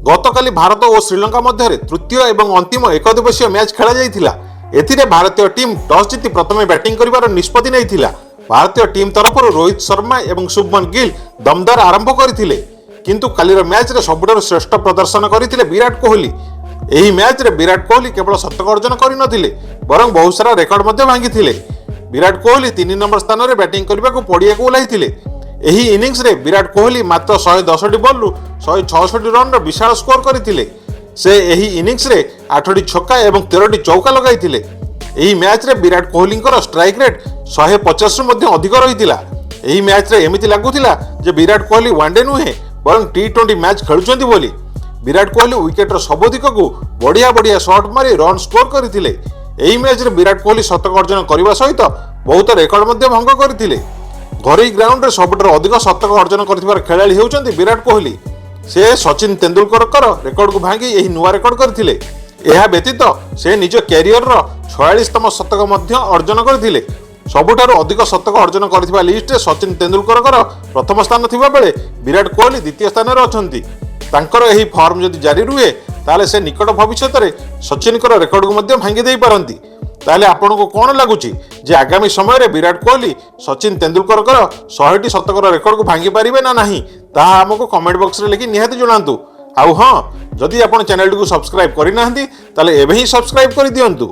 ଗତକାଲି ଭାରତ ଓ ଶ୍ରୀଲଙ୍କା ମଧ୍ୟରେ ତୃତୀୟ ଏବଂ ଅନ୍ତିମ ଏକଦିବସୀୟ ମ୍ୟାଚ୍ ଖେଳାଯାଇଥିଲା। ଏଥିରେ ଭାରତୀୟ ଟିମ୍ ଟସ୍ ଜିତି ପ୍ରଥମେ ବ୍ୟାଟିଂ କରିବାର ନିଷ୍ପତ୍ତି ନେଇଥିଲା। ଭାରତୀୟ ଟିମ୍ ତରଫରୁ ରୋହିତ ଶର୍ମା ଏବଂ ଶୁଭମନ ଗିଲ୍ ଦମଦାର ଆରମ୍ଭ କରିଥିଲେ। କିନ୍ତୁ କାଲିର ମ୍ୟାଚ୍ରେ ସବୁଠାରୁ ଶ୍ରେଷ୍ଠ ପ୍ରଦର୍ଶନ କରିଥିଲେ ବିରାଟ କୋହଲି। ଏହି ମ୍ୟାଚ୍ରେ ବିରାଟ କୋହଲି କେବଳ ଶତକ ଅର୍ଜନ କରିନଥିଲେ, ବରଂ ବହୁତ ସାରା ରେକର୍ଡ ମଧ୍ୟ ଭାଙ୍ଗିଥିଲେ। ବିରାଟ କୋହଲି 3 ନମ୍ବର ସ୍ଥାନରେ ବ୍ୟାଟିଂ କରିବାକୁ ପଡ଼ିଆକୁ ଓହ୍ଲାଇଥିଲେ। ଏହି ଇନିଂସରେ ବିରାଟ କୋହଲି ମାତ୍ର 110ଟି ବଲ୍ରୁ 166 ରନ୍ର ବିଶାଳ ସ୍କୋର କରିଥିଲେ। ସେ ଏହି ଇନିଂସରେ ଆଠଟି ଛକା ଏବଂ 13ଟି ଚୌକା ଲଗାଇଥିଲେ। ଏହି ମ୍ୟାଚ୍ରେ ବିରାଟ କୋହଲିଙ୍କର ଷ୍ଟ୍ରାଇକ୍ ରେଟ୍ 150ରୁ ମଧ୍ୟ ଅଧିକ ରହିଥିଲା। ଏହି ମ୍ୟାଚ୍ରେ ଏମିତି ଲାଗୁଥିଲା ଯେ ବିରାଟ କୋହଲି ୱାନ୍ଡେ ନୁହେଁ, ବରଂ ଟି-20 ମ୍ୟାଚ୍ ଖେଳୁଛନ୍ତି ବୋଲି। ବିରାଟ କୋହଲି ୱିକେଟର ସବୁ ଦିଗକୁ ବଢ଼ିଆ ବଢ଼ିଆ ସଟ୍ ମାରି ରନ୍ ସ୍କୋର କରିଥିଲେ। ଏହି ମ୍ୟାଚ୍ରେ ବିରାଟ କୋହଲି ଶତକ ଅର୍ଜନ କରିବା ସହିତ ବହୁତ ରେକର୍ଡ ମଧ୍ୟ ଭଙ୍ଗ କରିଥିଲେ। ଘରୋଇ ଗ୍ରାଉଣ୍ଡରେ ସବୁଠାରୁ ଅଧିକ ଶତକ ଅର୍ଜନ କରିଥିବାର ଖେଳାଳି ହେଉଛନ୍ତି ବିରାଟ କୋହଲି। ସେ ସଚିନ ତେନ୍ଦୁଲକରଙ୍କର ରେକର୍ଡକୁ ଭାଙ୍ଗି ଏହି ନୂଆ ରେକର୍ଡ କରିଥିଲେ। ଏହା ବ୍ୟତୀତ ସେ ନିଜ କ୍ୟାରିୟରର 46ତମ ଶତକ ମଧ୍ୟ ଅର୍ଜନ କରିଥିଲେ। ସବୁଠାରୁ ଅଧିକ ଶତକ ଅର୍ଜନ କରିଥିବା ଲିଷ୍ଟରେ ସଚିନ ତେନ୍ଦୁଲକରଙ୍କର ପ୍ରଥମ ସ୍ଥାନ ଥିବାବେଳେ ବିରାଟ କୋହଲି ଦ୍ୱିତୀୟ ସ୍ଥାନରେ ଅଛନ୍ତି। ତାଙ୍କର ଏହି ଫର୍ମ ଯଦି ଜାରି ରୁହେ, ତାହେଲେ ସେ ନିକଟ ଭବିଷ୍ୟତରେ ସଚିନଙ୍କର ରେକର୍ଡକୁ ମଧ୍ୟ ଭାଙ୍ଗି ଦେଇପାରନ୍ତି। ତାହେଲେ ଆପଣଙ୍କୁ କ'ଣ ଲାଗୁଛି ଯେ ଆଗାମୀ ସମୟରେ ବିରାଟ କୋହଲି ସଚିନ ତେନ୍ଦୁଲକରଙ୍କର 100ଟି ଶତକର ରେକର୍ଡକୁ ଭାଙ୍ଗି ପାରିବେ ନା ନାହିଁ, ତାହା ଆମକୁ କମେଣ୍ଟ ବକ୍ସରେ ଲେଖି ନିହାତି ଜଣାନ୍ତୁ। ଆଉ ହଁ, ଯଦି ଆପଣ ଚ୍ୟାନେଲଟିକୁ ସବସ୍କ୍ରାଇବ୍ କରିନାହାନ୍ତି, ତାହେଲେ ଏବେ ହିଁ ସବସ୍କ୍ରାଇବ୍ କରିଦିଅନ୍ତୁ।